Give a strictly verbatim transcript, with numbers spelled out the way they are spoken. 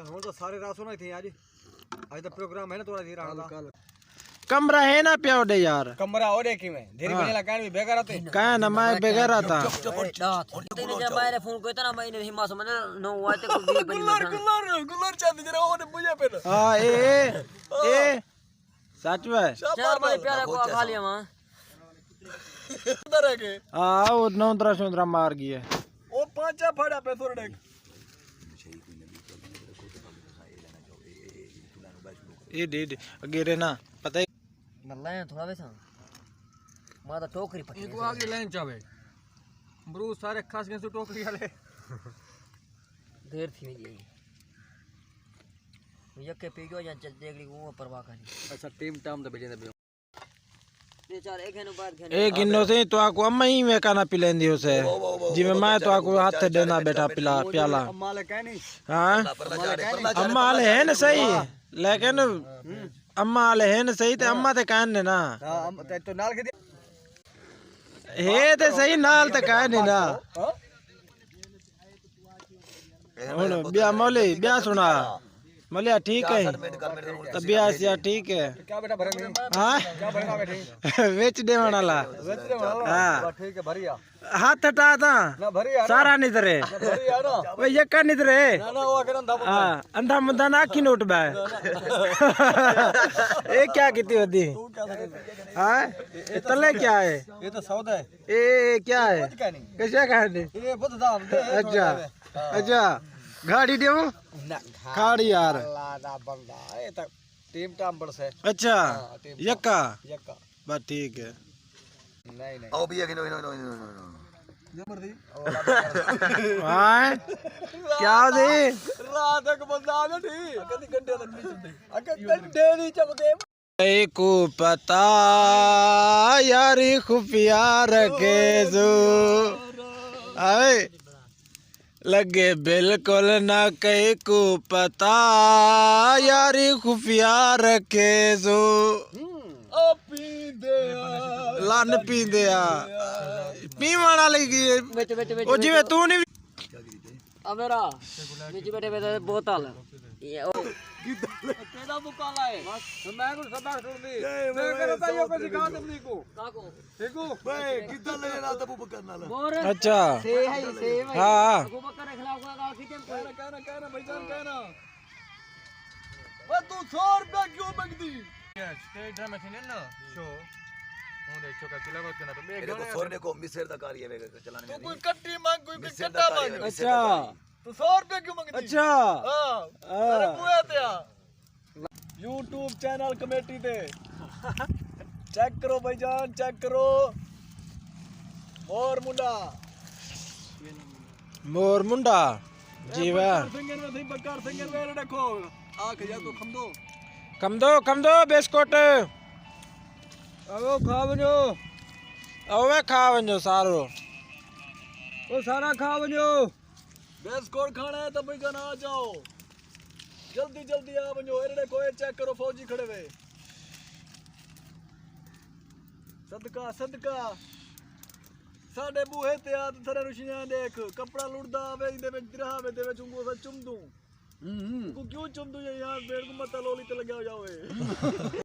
ہݨ تاں سارے راسو نہ تھے اڄ۔ اڄ تاں پروگرام ہے نا تھوڑا جیہا رہݨ دا۔ کمرہ ہے نا پیا اوݙے یار۔ کمرہ اوݙے کیویں؟ دھیری ہاں۔ بݨے لا کائن وی بغیرت ہے۔ کائن نہ، میں بغیرت ہاں۔ اے ݙات۔ تیݙے جا میں نے فون کیتا نا، میں نے ہما سمجھ نو آئے تے کوئی بھی پنج گلر، منٹ۔ گلر، گلر چاہندی جرا اوݙے پڄے پے نا۔ ہاں، اے، اے، اے۔ سچ وے؟ چا بھائی پیارا کو کھا لیا واں۔ اندر ہے کہ؟ ہاں، او نوندرا شوندرا مار ڳیا۔ او پانچا پھڑا پے سرڑے۔ اے ݙے ݙے، اڳے رہنا، پتہ ہے۔ میں لائن تھوڑا ویساں۔ ماں دا ٹوکری پٹی اے کو آگے لائن چاوے۔ امروز سارے کھس ڳئے سو ٹوکری والے۔ دیر تھی ویندی ہے۔ یکے پی ڳیو یا چ-، ݙیکھ لی، اوں پرواہ کائنی۔ اچھا، ٹیم ٹام تے بھیجے تے ٻیو۔ اے گھنو سئیں، تہاکوں اماں ہی ویکا نہ پلیندی ہوسے۔ جیویں میں تہاکوں ہتھ ݙیندا ٻیٹھا پلا-، پیالہ۔ اماں لے کائنی۔ ہاں؟ اماں لے ہن سہی، لیکن اماں لے ہن سہی تے اماں تے کائن نے نا۔ ہاں، ام-، تے تو نال کھدی۔ ہے تے سہی، نال تے کائن نے نا۔ ہاں؟ ہݨ ٻیا مولی، ٻیا سݨا۔ مولیا ٹھیک ہے؟ طبیعت سیا ٹھیک ہے؟ کیا بیٹا بھرے نہیں؟ ہاں؟ کیا بھرنا بیٹھے؟ وچ ݙیوݨ والا۔ وچ ݙیوݨ والا؟ ہاں۔ بس ٹھیک ہے، بھری آ۔ ہتھ ہٹا تاں۔ نہ، بھری آ نا۔ سارا نظرے۔ بھری آ نا۔ او یکا نظرے۔ نہ، نہ، او آکھے نا دھپ۔ ہاں، اندھا مندھا نہ اکھیں نوٹ بائے۔ نہ، نہ۔ اے کیا کیتی ودی؟ تو کیا سمجھدے؟ ہاں؟ اے تلے کیا ہے؟ اے تو سودا ہے۔ اے کیا ہے؟ کجھ کائنی۔ کشا کائنی؟ اے بدھ دام دے، اچھا۔ تھوڑا جیہا۔ ہاں۔ اچھا۔ گھاڑی ݙیوں؟ نہ، گھاڑی۔ کھاڑ یار۔ اللہ دا بندہ، اے تاں ٹیم ٹام بݨسے۔ اچھا۔ ہاں، ٹیم ٹام۔ یکا؟ یکا۔ بس ٹھیک ہے۔ نہیں، نہیں۔ او بھی ہے کہ نو، نو، نو، نو، نو۔ جبر دی۔ ہاں؟ کیا دی؟ رات تک بندہ آ جا ٹھیک۔ کدی گنڈے تک نہیں چلدے۔ اگے گنڈے نہیں چلدے۔ کہیں کوں پتہ یاری خفیہ رکھے سو۔ آئے۔ لڳے بالکل نہ کہیں کوں پتہ یاری خفیہ رکھے سو۔ او پیندے آ۔ لن پیندے آ۔ پیوݨ والی ڳی ہے۔ وچ، وچ، وچ، او جیویں وچ۔ توں نہیں۔ آ میرا، نیچے بیٹھے بیٹھے بوتل۔ یہ او۔ تیرا مکالا ہے۔ میں کو سبق سن دی۔ اے، میں کرتا یہ کو سکھا تم نہیں کو۔ کا کو؟ ٹھیک ہو؟ بھائی، کدھر لے رہا تھا ابو بکر نال؟ بور۔ اچھا۔ سے ہے، سے ہے۔ ہاں۔ ابو بکر کے خلاف کوئی گال کھیتے کوئی۔ کہنا، کہنا، کہنا، بھائی جان، کہنا۔ وہ تو سو روپے کیوں منگدی؟ سٹیج ڈرامے تھیندے نا، شو۔ ہوں دے چوکا تلاوت کرنا تو بے اے دیکھو، گانے سو روپے کو مصر دا کاری ہے، وے چلانے تو میں کوئی نہیں۔ کٹی مانگ، کوئی، کوئی مصر دا کٹا کاری ہے، مانگ۔ مصر دا اچھا۔ کاری۔ تو سو روپے کیوں منگدی؟ اچھا۔ ہاں۔ ہاں۔ ارے بوئے تے آ۔ یوٹیوب چینل کمیٹی تے۔ چیک کرو بھائی جان، چیک کرو۔ مور منڈا۔ مور منڈا۔ جی واہ۔ بکر سنگھ نے، بکر سنگھ نے ݙیکھو۔ آ کے یا تو کھمدو۔ کھمدو، کھمدو بسکٹ۔ آؤ کھا ونڄو۔ اوے کھا ونڄو سارو۔ او سارا کھا ونڄو۔ بسکٹ کھاݨا ہے تاں بھائی جان آ جاؤ۔ جلدی جلدی آ ونڄو، ایݙے ݙیکھو، اے چیک کرو، فوجی کھڑے وے۔ صدقہ، صدقہ۔ ساݙے بوہے تے آ تے تھرے رشیاں ݙیکھ، کپڑا لڑدا آوے، ایندے وچ درہا وے، دے وچ اونکوں اساں چمدوں۔ ہوں، ہوں۔ اونکوں کیوں چمدوں یا یار، بیڑ کوں متا لولی تے لڳیا ہویا ہوئے۔